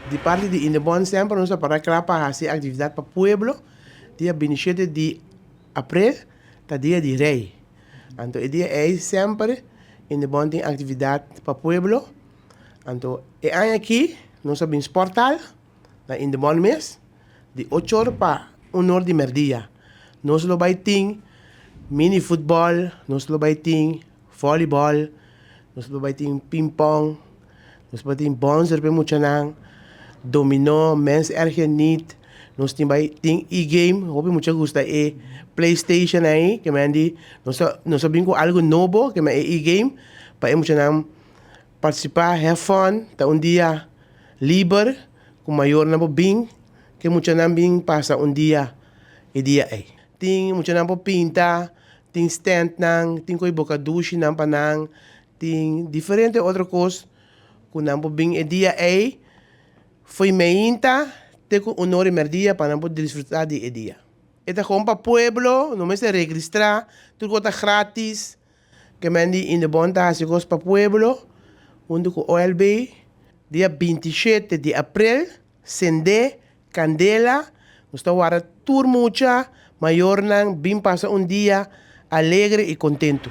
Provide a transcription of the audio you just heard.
Di parti di Indebon semper nos a para kla pa hasi aktividat pa pueblo. Dia 27 di aprel ta Dia di Rei. Anto e dia ei semper Indebon tin aktividat pa pueblo. Anto e aña aki nos a bin sporthal na Indebon mes di 8 or pa 1 or di merdia. Nos lo bai tin mini futbòl, nos lo bai tin vòlibòl, nos lo bai tin pingpong, nos bai tin bònzer pa e muchanan, dominó, mens erger niet, nos tin bai tin e-game, hopi mucha gusta e PlayStation ei, ke men di nos a bin ku algu nobo, ke men e e-game, pa e muchanan partisipá, have fun, ta un dia liber ku mayornan por bin, ke muchanan bin pasa un dia e dia ei. Tin muchanan por pinta, tin standnan, tin ko'i boka dushinan pa nan, tin diferente otro kos ku nan por bin e dia ei, fo'i meinta te ku un or i merdia pa nan por disfrutá di e dia. E ta kon pa pueblo, no mester registrá, tur kos ta gratis. Ke men di Indebon ta hasi kos pa pueblo huntu ku OLB. Dia 27 di aprel, sende kandela, nos ta warda tur mucha, mayornan bin pasa un dia alegre i kontentu.